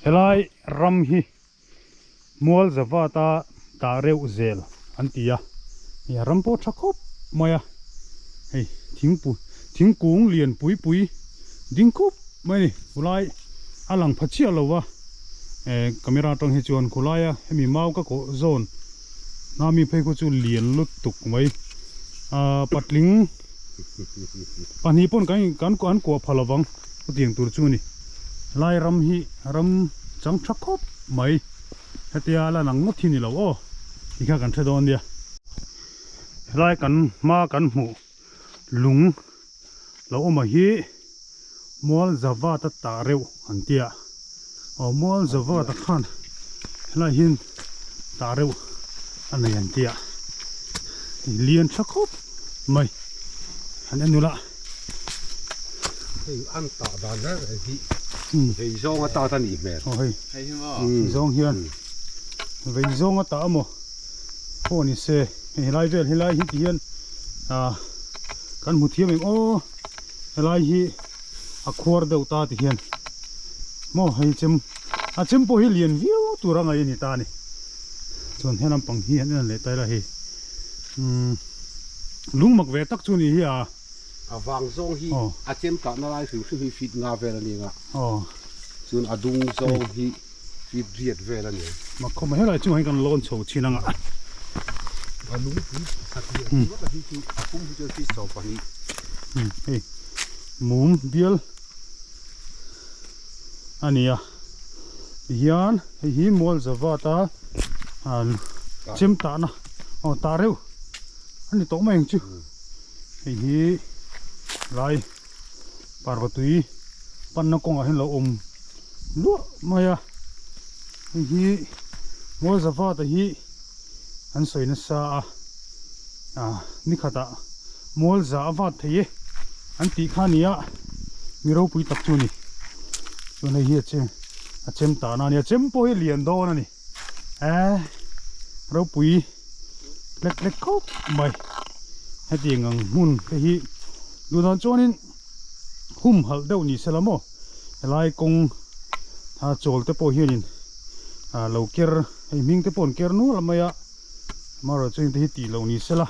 Helai ram hi mual zavata tah reuh zel an ti a, hei a ram pawh tha khawp mai a, hei thingpui thingkung lian pui pui ding khup mai a ni khulai a lang pha chiah lo va eh camera atang hi chuan khulaia hemi mau ka kawh zawn na mi phei khu chu lian lutuk mai ah patling pahnih pawn kan kan an kuah pha lovang chutiang tur chu a ni helai ram hi ram chang tha khawp mai hetia la lang ngawt hi ni lo aw ti kha kan hre dawn nia helai kan hma kan hmuh lung lo awm ah hi mual zavat a tah reuh an tia aw mual zavat ah khan helai hian tah reuh a nei an tia lian tha khawp mai an en ula. Hei an tah dan reng reng hi vei zawng a tat a nih hmel. Aw hei vei zawng hian vei zawng a tah amaw pawh ni se hei helai vel helai hi ti hian ah kan hmu thiam em aw helai hi a khuar deuh ta ti hian maw hei chem a chem pawh hi lian viau tur a ngaih a ni ta a ni chuan he lampang hi an en leh ta ila hei umm lung mak ve tak chu ni hi a. A vang zawng hi a chem kahna lai hrim hrim hi feet nga vel a ni ang a, chuan a dung zawng hi feet riat vel a ni ang. Mak khawm a helai chungah hian kan lawn chho chin ang a. A lungpui khat leh ringawt a hi chu a pum hi chuan feet 12. Hei mum bial a ni a, tihian hei hi mual zavat a chem tahna aw tah reuh a ni tawh mai ang chu. Hei hi lai parva tui panna kawngah hian lo awm luah mai a hei hi Mualzavata hi an sawi nasa a ah ni khatah Mualza a vat thei e an tih kha a ni a mi ropui tak chu a ni chuan hei hi a chem a chem tahna a ni a chem pawh hi lian dawn a ni eh ropui. hlek hlek khawp mai hetiang ang hmun te hi duhdan chuanin humhalh deuh ni sela maw helai kawng a chawl te pawh hianin ah lo ker hei hming te pawh an ker nual mai a amaherawhchu heng te hi tih loh ni sela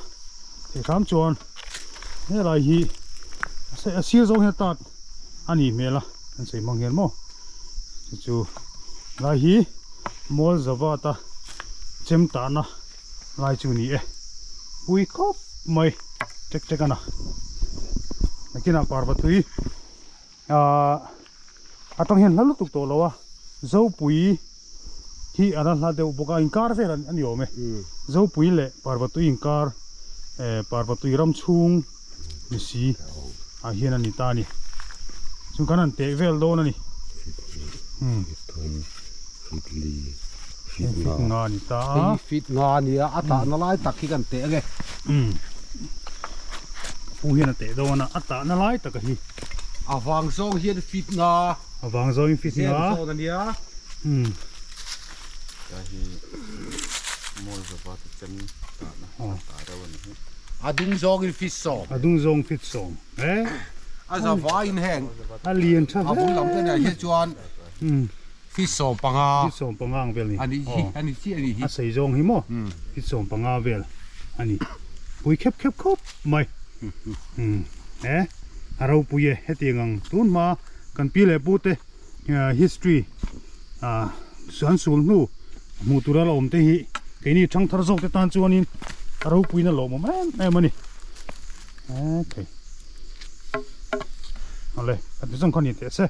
thei hram chuan helai hi a sir zawng hian tat a nih hmel a an sawi hmang hian maw chu chu helai hi mual zavat a chem tahna lai chu ni e pui khawp mai tek tek a na nakinah parva tui ahh a tang hian hla lutuk tawh lo a zopui hi a la hla deuh bawk a inkar vel a ni awm e zopui leh parva tui inkar eh parva tui ram chhung ni si ah hian a ni ta a ni chuan kan han teh vel dawn a ni umm fit nga a ni ta a hei fit nga a ni a a tahna lai tak hi kan teh ange umm ka pu hian a teh dawn a a tahna lai tak a hi a vang zawng hian fit nga a vang zawngin fit nga zawn a nia umm A dung zawngin fit sawm. A dung zawng fit sawm e. A za vaiin heng. A lian tha hle. A bul lam te nen hian chuan fit 15. Fit 15 ang vel ni. A ni hi a ni chiah a ni hi. A sei zawng hi maw fit 15 vel a ni. Pui khep khep khawp mai. E a ropui e hetiang ang tun hma kan pi leh pu te history an sul hnu hmuh tur a la awm te hi keini thangthar zawk te tan chuanin a ropuina lawmawm em em a ni okay awle a ti zawng kha ni teh se.